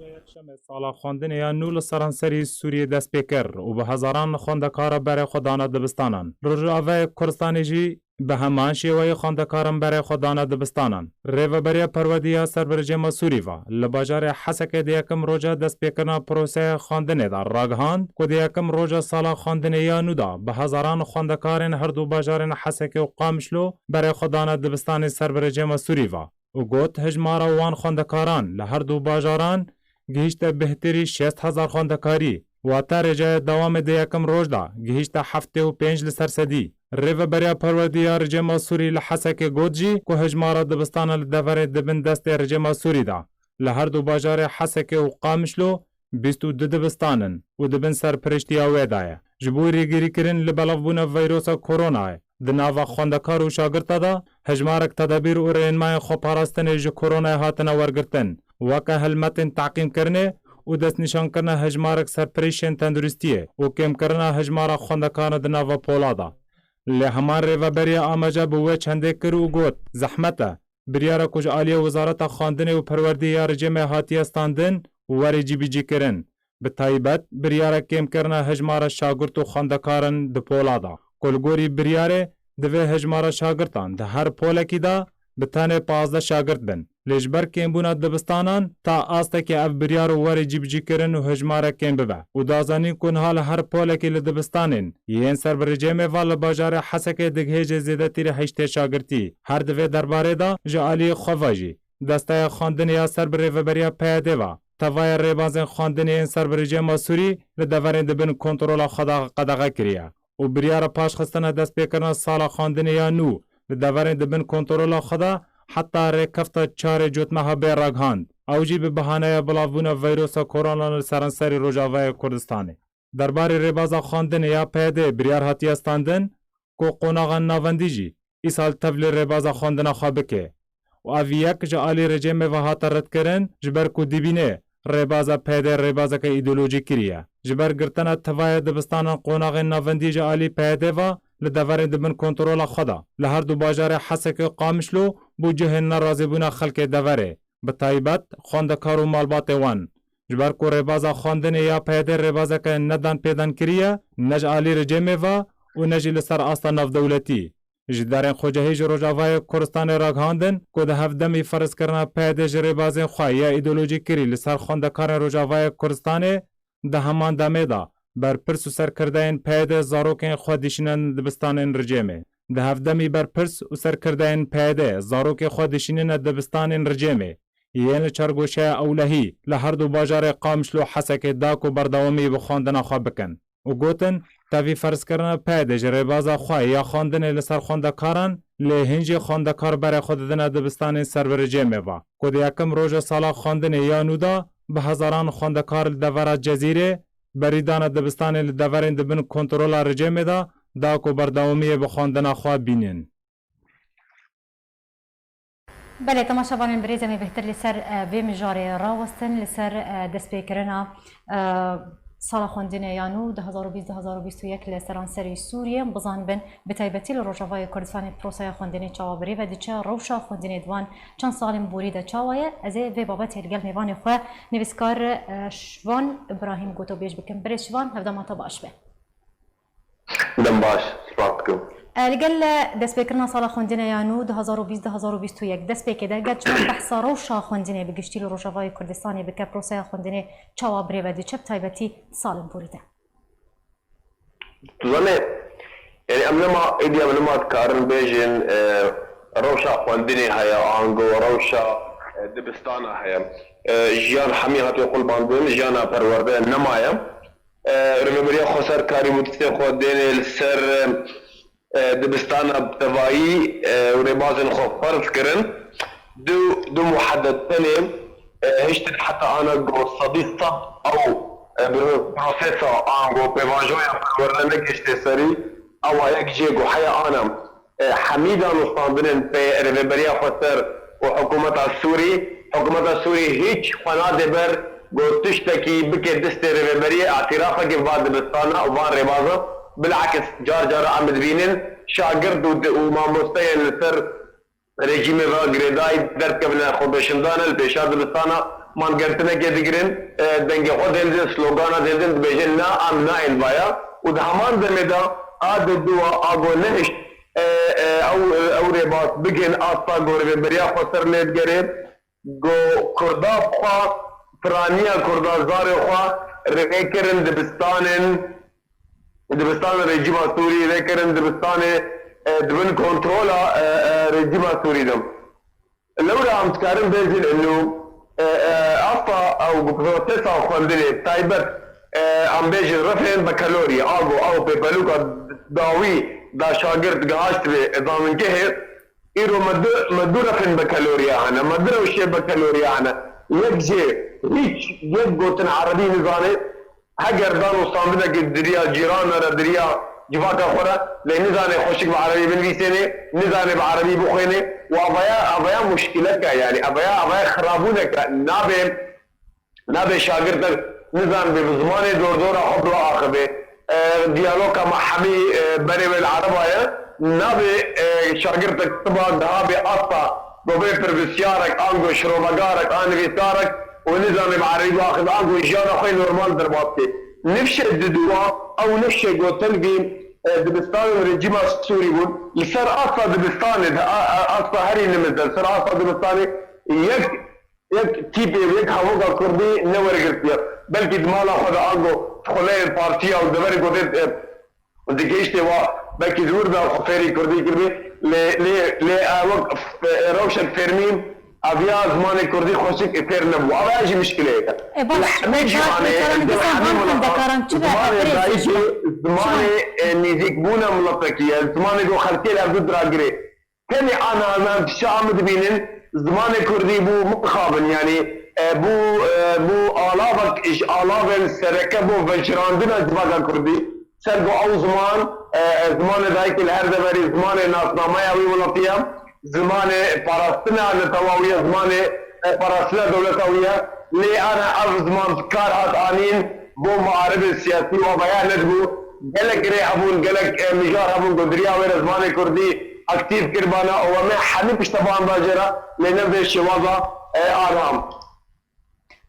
Şemê sala xwendinê ya nû li seranserî Sûriyê dest pê kir û bi hezaran xwendekara berê xwe dane dibistanan. Li Rojavayê Kurdistanê jî bi heman şêweyê xwendekaran berê xwe dane dibistanan. Rêveberiya Perwerdî ya ser bi rejîma Sûrî ve li bajarê Hesekê di yekim roja destpêkirina proseya xwendinê de ragihand ku di yekim roja sala xwendinê ya nû de bi hezaran xwendekarên her du bajarên Hesekê û Qamişlo berê xwe dane dibistanê ser bi rejîma Sûrî ve û got, hejmara wan xwendekaran li her du bajaran gihîşte bêhtirî şêst hezar xwendekarî, wate rêjeya dewamê di yekim roj de gihîşte heftê û pênc li ser sedî. Rêveberiya Perwerdî ya Rejîma Sûrî li Hesekê got jî ku hejmara dibistanan li deverê di bin destê rejîma Sûrî de li her du bajarê Hesekê û Qamişlo bîst û du dibistan in û di bin serpiriştiya wê de ye. Ji bo rêgirîkirin li belavbûna veyrosa koronayê, di nava xwendekar û şagirta de hejmarek tedabîr û rênmayên xweparastinê ji koronayê hatine wergirtin, weke helmetên teqîmkirinê û destnîşankirina hejmarek serpirîşên tenduristiyê û kêmkirina hejmara xwendekaran di nava pola de. Lê heman rêveberiya amaje bi wê çendê kir û got, zehmet e, biryara ku ji aliyê Wezareta Xwendinê û Perwerdê ya rejîmê hatiye standin were cîbicîkirin. Bi taybet, biryara kêmkirina hejmara şagirt û xwendekaran di pola de. Ku li gorî biryarê, divê hejmara şagirtan di her polekî de bi tenê pazdeh şagirt bin. Lê ji ber kêmbûna dibistanan, ta astekê ev biryar û were cîbicîkirin û hejmarek kêm bibe. Û da zanîn ku niha li her polekî li dibistanên yên ser bi rejîmê ve li bajarê Hesekê digihêje zêdetirî heştê şagirtî. Her di vê derbarê de ji aliyê xwe ve jî Desteya xwendinê ya ser bi rêveberiya P Y D ve tevaya rêbazên xwendinê yên ser bi rejîma Sûrî li deverên di bin kontrola xwe de qedexe kiriye û biryara paşxistina destpêkirina sala xwendinê ya nû li deverên di bin kontrola xwe de heta rêkefta çarê cotmeha bê ragihand. Ew jî bi bahaneya bilavbûna veyrosa korona li seranserî Rojavayê Kurdistanê. Derbarê rêbaza xwendinê ya P Y D biryar hatiye standin ku qonaxa navendî jî îsal tevlî rêbaza xwendina xwe bike û ev yek ji alî rejîmê ve hate redkirin, ji ber ku dibîne rêbaza P Y D rêbazeke îdeolojî kiriye. Ji ber girtina tivaya dibistanan qonaxên navendî ji alî P Y D ve li deverên di bin kontrola xwe de li her du bajarê Hesekê û Qamişlo bû cihên nerazîbûna xelkê deverê, bi taybet xwendekar û malbatê wan. Ji ber ku rêbaza xwendinê ya P Y D rêbazeke nedan pêdan kiriye, ne ji alî rejîmê ve û ne jî li ser asta navdewletî. Ji darên xwecehî ji Rojavayê Kurdistanê ragihandin ku di hevdemî ferzkirina P Y D ji rêbazên xwe ya îdeolojî kirî li ser xwendekarên Rojavayê Kurdistanê, di heman demê de berpirs û serkirdeyên P Y D zarokên xwe dişînin dibistanên rejîmê. Di hevdemî berpirs û serkirdeyên P Y D zarokê xwe dişînine dibistanên rejîmê yên li çargoşeya ewlehî li her du bajarê Qamişlo Hesekê da ku berdewamî bi xwendina xwe bikin û gotin, tevî ferzkirina P Y D ji rêbaza xwe ya xwendinê li ser xwendekaran, lê hin jî xwendekar berê xwe didine dibistanên ser bi rejîmê ve ku di yekim roja sala xwendinê ya nû de bi hezaran xwendekar li devera Cezîrê, berî dana dibistanê li deverên di bin kontrola rejîmê de da ku berdewamiyê bi xwendina xwe bînin. Belê, temaşevanên birêz, em ê bêhtir li ser, e, vê mijarê rawestin, li ser, e, destpêkirina, e, sala xwendinê ya nû du hezar û bîst du hezar û bîst û yek li seranserî Sûriyê. Em bizanibin, bi taybetî li Rojavayê Kurdistanê proseya xwendinê çawa bi rê ve diçe, rewşa xwendinê di van çend salên borî de çawa ye? Ez ê vê babetê li gel mêvanê xwe, nivîskar, e, Şivan Îbrahîm gotobêj bikim. Birêz Şivan, hevdema te baş be. Dem baş, spas dikim. E, li gel destpêkirina sala xwendinê ya nû du hezar û bîst du hezar û bîst û yek destpêkê de, ger çima behsa rewşa xwendinê bi giştî li Rojavayê Kurdistanê bike, proseya xwendinê çawa bi rê ve diçe, bi taybetî salên borî de? Tu zanî, yani em nema, êdî em nema dikarin bêjin, e, rewşa xwendinê heye, ango rewşa, e, dibistana heye. E, jiyan hemî hatiye qulbandin, jiyana perwerde nemaye. E, rêveberiya xweser karî û tiştê xwe dêne li ser, e, dibistana bi tevayî, e, û rêbazên xwe ferz kirin. Du, du muheddet tenê, e, hiştin heta ana ku sedî sed ew, e, bi prosesa ango pêvajoya perwerde negihiştê serî, ewa yek jê ku heya ana e, hemî danûstandinên pê-, Rêveberiya Xweser û Hikûmeta Sûrî, Hikûmeta Sûrî hîç xwe nade ber ku tiştekî bike destê Rêveberiyê, îtirafekê va dibistana û van rêbazan, bilakis car cara em dibînin şagirt û di-, û mamosteyên li ser rejîmê ve girêdayî derdikevine xwepêşandana li pêşa dibistana Mangertinekê digirin, e, dengê xwe dihildin, slogana dihildin, dibêjin, na, em nayên vaya. Û di heman demê de a di dû a, a go nehişt, e, e, ew, ew rêbaz bigin, asta go rêveberiya xweser lê digerê. Go Kurda bi xwe, piraniya Kurda zarê xwe rê kirin dibistanên, dibistanên rejîma Sûrî rê kirin dibistanê, e, di bin kontrola, e, e, rejîma Sûrî de. Lewra em dikarin bêjin inu, e, e, asta ew prosesa xwendinê taybet, e, em bêjin refên bekalorî, ago ew pêpelûka dawî da şagirt gihaşt vê zanîngehê, îro me du, me du refên bekaloriya hene, me du rewşê bekaloriya hene. Yek jê hîç yek gotin erebî nizane, heger dan û standinekê diriya cîran re, diriya civaka xwe re, lê nizane xweşik bi erebî binivîsênê, nizane bi erebî bixwênê û avaya, avaya muşkilek e, yanî avaya, avaya xirabûnek e, nabe, nabe şagirtek nizanibê bi zimanê dordora xwe biaxive. E, diyaloga me hemî, e, berê wê li ereba ye, nabe, e, şagirtek siba giha bê asta govê pirvîsyarek, ango şirovegarek, an nivîskarek û nizane bi erebî biaxive, ango jiyana xwe yê normal derbas bike. Nifşê diduwa, ew nifşê gotin vî, e, dibistanên rejîma Sûrî bûn. Li ser asta dibistanê de, a, a, asta herî nimiz de, li ser asta dibistanê yek, yek tîpê, yek hevoka Kurdî newergirtiye. Belkî di mala xwe de ango xuleyên partiya û deverê ku tê, e, digihiştê wa, belkî di wir de xwe fêrî Kurdî kiribê. Lê, lê, lê, e, wek, e, rewşek fêrmîn, eviya zimanê Kurdî xweşik fêr nebû. Ev jî mişkileyek e. E, baş, Li hemî wê çar, cîhanê, wê çaran di diksan hemî van welat xwendekaran çi be, zimanê birêz dayikê, Şivan? Çiman? Zimanê, e, nêzîkbûna miletekî ye, zimanê ku xelkê li hev du diragirê. Tenê ana em tişta em dibînin, zimanê Kurdî bû mixabin, yanî, e, bû, e, bû alavek ji alavên sereke bo vejirandina civaka Kurdî. Ser ku ew ziman, e, e, zimanê dayikê li her deverê zimanê nasnameya wî welatî ye, zimanê parastina netewa wî ye, zimanê, e, parastina dewleta wî ye. Lê ana ev ziman bi kar hat anîn bo muaribên siyasî û avaya nedibû. Gelek rê hebûn, gelek, e, mijar hebûn ku di riya wê re zimanê Kurdî aktîf kiribana û em ê hemî piştevan bajêra, lê ne vê şêwaza, e, anam.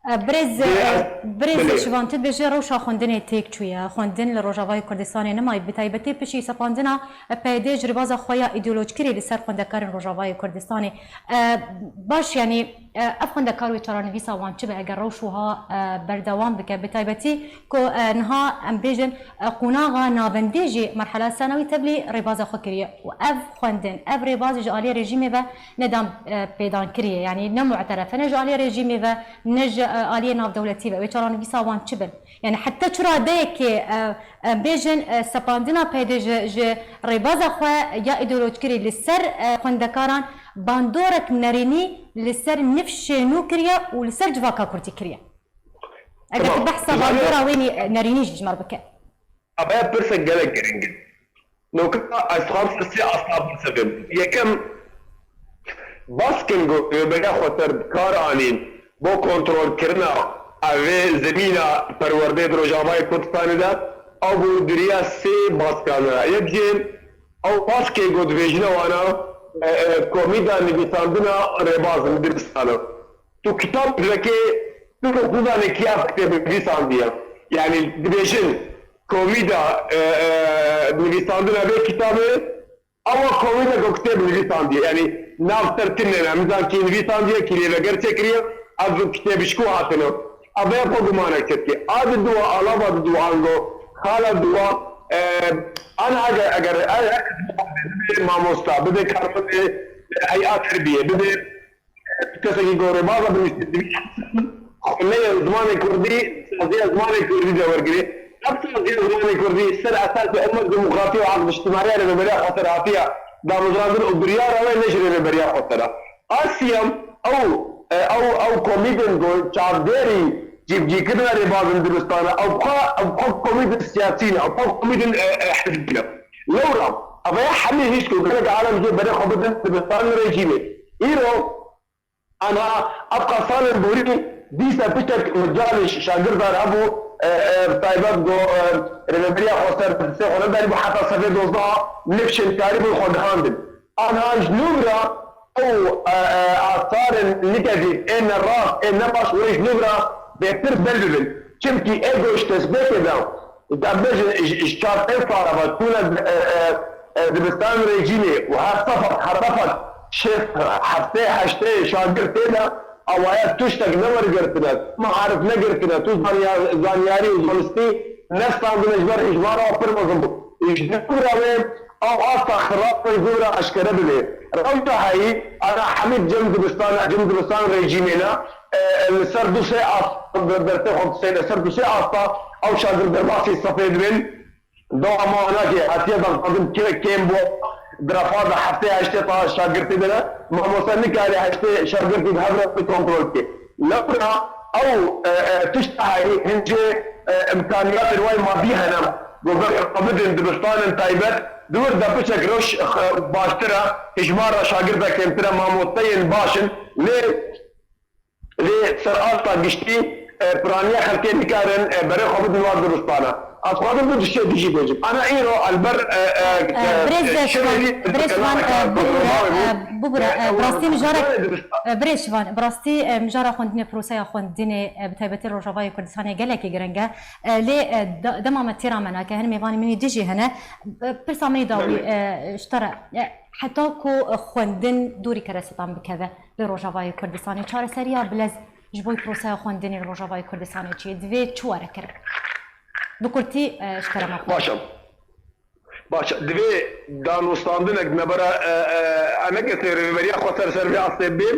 E, birêz, Dê e, ez, birêz bilê. Şivan, tu dibêjî rewşa xwendinê têk çûye. Xwendin li Rojavayê Kurdistanê nemayî, bi taybetî piştî sepandina, e, P Y D ji rêbaza xwe ya îdeolojkirî li ser xwendekarên Rojavayê Kurdistanê. E, baş, yanî, e, ev xwendekar wê çaranivîsa wan çi be eger rewş wiha, e, berdewam bike? Bi taybetî ku, e, niha em bêjin, e, qonaxa navendê jî merhela senawî tevlî rêbaza xwe kiriye û ev xwendin, ev rêbaz ji aliyê rejîmê ve nedan, e, pêdan kiriye. Yanî ne mu'teref e, ne ji aliyê rejîmê ve, ne ji, e, aliyê navdewletî ve. Wê çaranivîsa wan çi bin? Yanî heta çi radeyekê, e, e, bêjin, e, sepandina P Y D ji, ji rêbaza xwe ya îdeolojkirî li ser, e, xwendekaran bandorek nerînî li ser nifşê nû kiriye û li ser civaka Kurdî kiriye. Eger tu Tamam. behsa Zanî- bandora wê nî-, nerînî jî ji me re bike. Ev pirsek gelek giring in. Noka ez dixwam ser sê asta birsivim. Yekem, baskên ku rêveberiya xweser bi kar anîn bo kontrolkirina evê zemîna perwerdeyê di Rojavayê Kurdistanê de, ew bû di riya sê baskan re. Yek jê ew baskê ku dibêjine wana, e, e, komîda nivîsandina rêbazin dibistanê. Tu kitab vekê, tu nizanî kî ev kitêb nivîsandiye. Yanî dibêjin komîda, e, e, nivîsandina vê kitabê, ewa komîda ku kitêb nivîsandiye. Yanî nav ser tune ne, nizan kî nivîsandiye, kî lê veger çêkiriye, ev kitêb ji ku hatine. Ev ya xwe gumanek çêdike. A di dua, alava di dua ango, xala dua, e, an eger, eger, eger, mamosta, bide karmendê hey'a terbiye, bide Kesekî ku rêbaza binivîsî, xuleyên zimanê kurdî, saziya zimanê kurdî de wergirê. Ev saziya zimanê kurdî ser esasê ummet demokratî û aqd îctimaiya Rêveberiya Xweser hatiye damezrandin û biryara wê ne ji Rêveberiya Xweser e. A siyem, ew, e, ew, ew komîdên ku çavdêrî cîbicîkirina rêbazên dibistana, ew xwe, ew xwe komîdên siyasî ne, ew xwe komîdên, e, e, hizbî ne. Lewra, ev ya hemî hişk û gelek alem jê berê xwe bidin dibistanên rejîmê. Îro, Ana ev qasalên borî dîsa piçek micalê şagirdan hebû, e, e, bi taybet go, e, Rêveberiya Xweser sê xwe nedanîbû heta sefê dozdeh nifşên karî bûn xwe gihandin. Anha ji nû re û, e, e, asarên negatif, ê nerast, ê nebaş wê ji nû re bêtir bel bibin. Çimkî ê goştesbêkê de, de bêjin ji, ji çar pênc sala ve çûne, e, e, e, dibistan rejîmê û her sefak, her sefak şêst, heftê, heştê şagird tê de, awaya tiştek newergirtine, maarif negirtine, tu zanya-, zanyarî û zanistî nestandine ji ber hijmara pir mezin bû. Ji nû re wê ew asta xirab wê zû re eşkere bibe. Rewşa heyî, ana hemî cem dibistana, cem dibistan rejîmê ne, e, li ser du sê asta, ber-, bertê xwe disê, li ser du sê asta ew şagird derbasî sefê dibin. Dewama wana ki hatiye zanandin kê-, kêm bû, di refa de heftê heştê ta şagirtî de ne, mamoste nikare heştê şagirtî bi hev re kontrol bike. Lewra ew, e, e, tişta heyî hin jê, e, imkaniyatên wayê madî hene, ku berê xwe bidin dibistanên taybet, di wir de piçek rewş, e, baştir e, hijmara şagirda kêmtir e, mamosteyên baş in, lê Lê ser asta giştî, e, piraniya xelkê nikarin, e, berê xwe bidin wan dibistana. Ez xwazim du tiştê dijî bêjim. Ana îro elber, e, e, E, birêz e, Şivan, şirê birêz Şivan, e, bibûre, e, bibûre, e, e, bi rastî mijara, dibistan- e, birêz Şivan, bi rastî, e, mijara xwendinê, proseya xwendinê, e, bi taybetî Rojavayê Kurdistanê gelekî giring e. E, lê, e, de-, dema me têra me nake, hin mêvanê min ê dijî hene. E, pirsa min ê dawî, Belê. e, ji te re, e, heta ku, e, xwendin dûrî keresetan bikeve? Li Rojavayê Kurdistanê çareseriya bilez ji bo proseya xwendinê li Rojavayê Kurdistanê çi ye? Divê çi were kirin? Bi kurtî, e, ji kerema xwe. Baş e. Baş e. Divê danûstandinek nebera, e, e, eneke rêveberiya xwe ser, ser vê astê bê.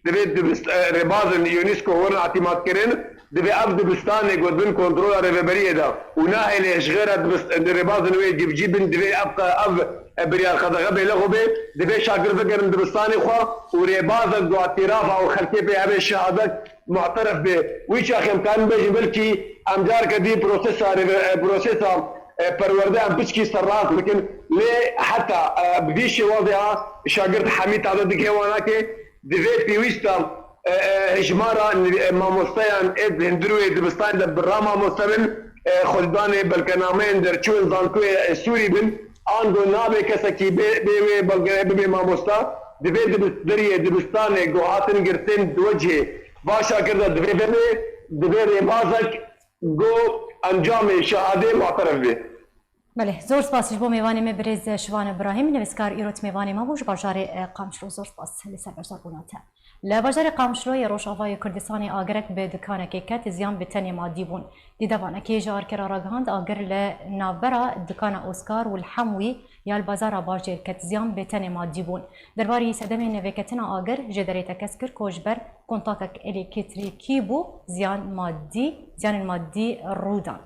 Divê dibist-, e, rêbazên UNESCO werin îtîmat kirin. Divê ev dibistanê ku di bin kontrola rêveberiyê de û nahêlê ji xêra dibist-, rêbazên wê cîbicî bin, divê ev qe-, ev, e, biryar qedexe bê, lexo bê, divê şagird vegerin dibistanê xwe û rêbazek ku îtîrafa û xelkê pê hebe şehadek mu'teref bê. Wî çaxê em karin bêjin belkî em careke dî prosesa rêve-, e, prosesa, e, perwerde em piçkî serrast bikin. Lê heta, e, bi vî şêwazê ha şagird hemî tade digihê wan nake, divê pêwîsta e, e, hejmara, e, mamosteyan ê di hundir wê dibistanê de birra mamoste bin, e, xwedîdanê belgenameyên derçûyên zankoyê, e, Sûrî bin, ango nabe kesekî bê, bê wê belgeyê bibe mamosta, divê dibis-, deriyê dibistanê ku hatin girtin di wecihê va şagirda divê vebe, divê rêbazek ku encamê şehadê mu'teref bê. Belê, zor spas ji bo mêvanê me birêz Şivan Îbrahîm, nivîskar îro di mêvanê me bû ji bajarê, e, Qamişlo. Zor spas li ser beşdarbûna te. Li bajarê Qamişlo yê Rojavayê Kurdistanê agirek bi dukanekê ket, ziyan bi tenê madî bûn. Dîdevanekê ji arkê re ragihand, agir li navbera dukana Oskar û li Hemwî ya li bazara Bajêr ket, ziyan bi tenê madî bûn. Derbarî sedemên vêketina agir jêderê tekez kir ku ji ber kontakek elektrîkî bû, ziyan madî, ziyanên madî rû dan.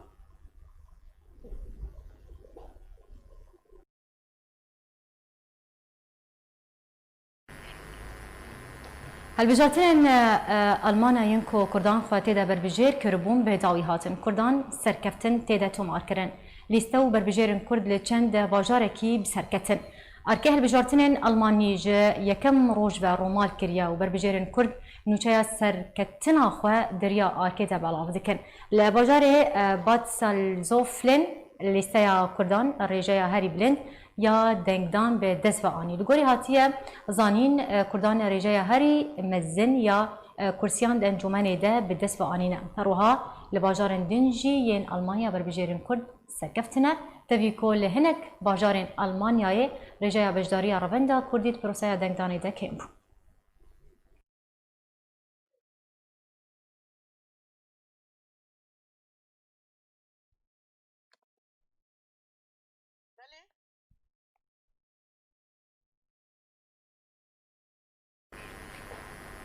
Hilbijartinên, e, Almanya yên ku Kurdan xwe tê de berbijêr kiribûn, bi dawî hatin. Kurdan serkeftin tê de tomar kirin. Lîste û berbijêrên Kurd li çend bajarekî bi ser ketin. Arkê hilbijartinên Almanî ji yekem roj ve romal kiriye û berbijêrên Kurd nûçeya serketina xwe di riya arkê de belav dikin. Li bajarê, e, Bad Salzuflen lîsteya Kurdan rêjeya herî bilind ya dengdan bi dest ve anî. Li gorî hatiye zanîn, e, Kurdan rêjeya herî mezin ya, e, kursiyan di encûmenê de bi dest ve anîne. Her wiha li bajarên din jî yên Almanya berbijêrên Kurd serkeftine, tevî ku li hinek bajarên Almanyayê rêjeya beşdariya Revenda Kurdî di proseya dengdanê de kêm bû.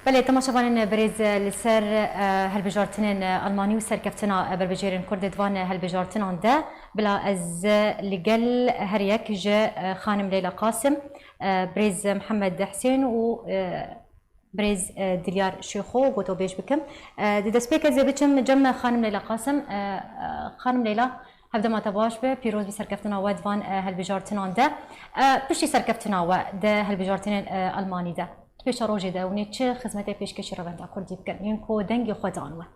Belê, temaşevanên birêz, li ser, e, hilbijartinên, e, Almanî û serkeftina, e, berbijêrên Kurd di van, e, hilbijartinan de, bila ez, e, li gel her yek ji, e, xanim Leyla Qasim, e, birêz Mihemed Husên û, e, birêz, e, Dilyar Şêxo gotobêj bikim. E, di destpêk ez ê biçim cem xanim Leyla Qasim. E, e, xanim Leyla, hevdema te baş be, pîroz bi serkeftina we di van, e, hilbijartinan de. E, piştî serkeftina we di hilbijartinên, e, Almanî de, di pêşerojê de hûn ê çi xizmetê pêşkêşî Revenda Kurdî bikin, yên ku dengê xwe dan we?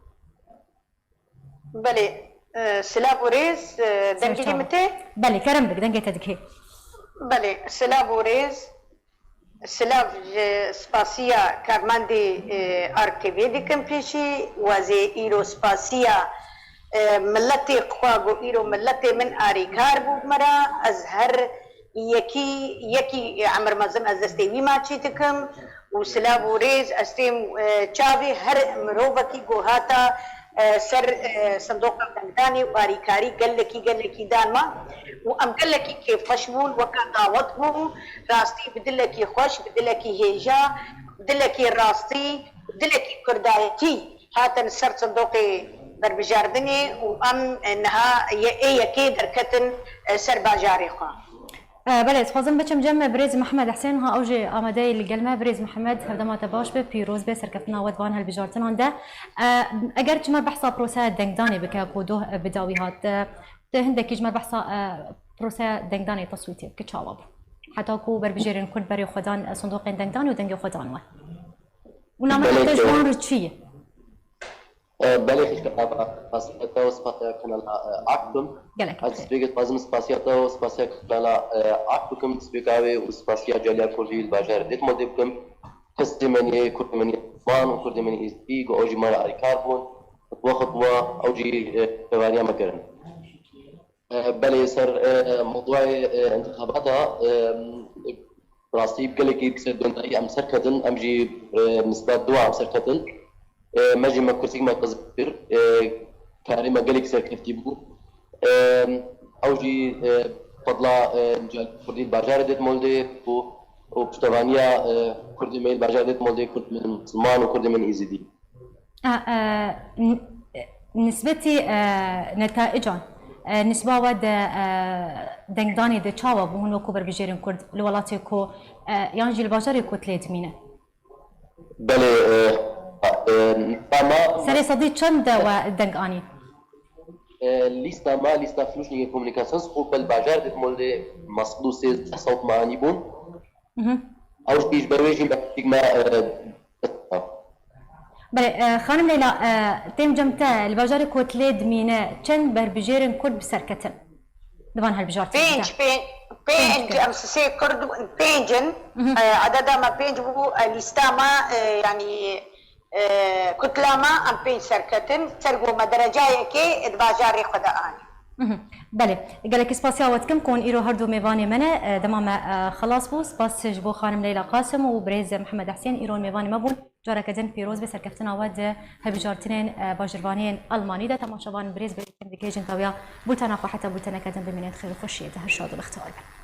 Belê, e, silav û rêz, e, dengê min tê? Belê, kerem bik, dengê te dikê. Belê, silav û rêz. Silav ji spasiya karmendê, e, Ark T V dikim pêşî. Wezê îro spasiya, e, miletê xwe ku îro miletê min arîkar bû bi me re. Ez her yekî, yekî, e, emir mezin ez destê wî maçî dikim û silav û rêz ez têm, e, çavê her mirovekî ku hata, e, ser, e, sindoqa dengdanê û arîkarî gelekî, gelekî dan me û em gelekî kêfxweş bûn, weke dawet bû, rastî bi dilekî xweş, bi dilekî hêja, bi dilekî rastî, bi dilekî kurdayetî hatin ser sindoqê berbijardinê û em niha ye-, ê yekê derketin, e, ser bajarê xwe. E, belê, ez xwazim biçim cem birêz Mihemed Husên, ha ew jî amade ye li gel me. Birêz Mihemed, hevdema te baş be, pîroz be serkeftina we di van hilbijartinan de. E, eger çi me behsa proseya dengdanê bike ku doh, e, bi dawî hat, e, tu hindekî ji me behsa, e, proseya dengdanê teswîtê bike, çawa bû? Heta ku berbijêrên Kurd berê xwe dan, e, sindoqên dengdanê û dengê xwe dan we. Û nameta Belê te ji ke- wan re çi ye? E, belê xişka, spasiya te û spasiya kanala, e, Ark bikim. Gelek Ez bi xêr. Destpêkê dixwazim spasiya te û spasiya kanala, e, Ark bikim, destpêka wê û spasiya caliya Kurdî li bajarê Dêtmolê bikim. Kesê min ê, Kurdê min ê Ziman û Kurdê min ê Êzidî, ku ew jî me re alîkar bûn. Xutwe xutwe, ew jî, e, piştevaniya me kirin. E, belê, ser, e, mewduayê, e, intixabata, e, rastî gelekî bi ser dengdayî em serketin, em jî, e, nisba dua em serketin. E, me jî me kursîk me qizil kir. E, karê me gelekî serkeftî bû. E, ew jî, e, fedla, e, Kurdî li bajarê Dêtmolê û, û piştevaniya, e, Kurdê me yê li bajarê Dêtmolê, Kurdê me yê Misliman û Kurdê me yê Êzidî. A, e, n-, nisbetî, e, netaican, e, nisba we di, e, dengdanê de çawa bû hûn wekû berbijêrên Kurd li welatê ku, e, yan jî li bajarê ku tu lê dimîne? Belê, e, e, ama Serê sedî çend de we deng anî? E, lîsta me, lîsta Flüchtlingê Kommunikasyon Gruppe li bajarê Dêtmolê me sed û sêzdeh sewt me anî bûn. Mhm. Ew jî ji ber wê jî me, me, e, Belê, e, xanim Leyla, e, têm cem te, li bajarê Kotlê dimîne çend berbijêrên Kurd bi ser ketin? Di van hilbijartinê de. Pênc, pênc, pênc, Pênc Kurd. em sisê Kurd, pênc in. Mhm. E, ededa me pênc bû, e, lîsta me, e, yanî, e, kutla me, em pênc serketin. Ser ku me dereca yekê di bajarê xwe de anî. Mhm. Belê, gelekî spasiya we dikim ku hûn îro her du mêvanê me ne, e, dema me, e, xilas bû. Spas ji bo xanim Leyla Qasim û birêz Mihemed Husên, îro mêvanê me bûn. Careke din pîroz be serkeftina we di hilbijartinên, e, bajirvaniyên Almanî de. Temaşevan birêz, bi yekî dikêjin tawiya bultena xwe heta bulteneke din bimînin xêr û xweşiyê de. Her şad û bextewar bin.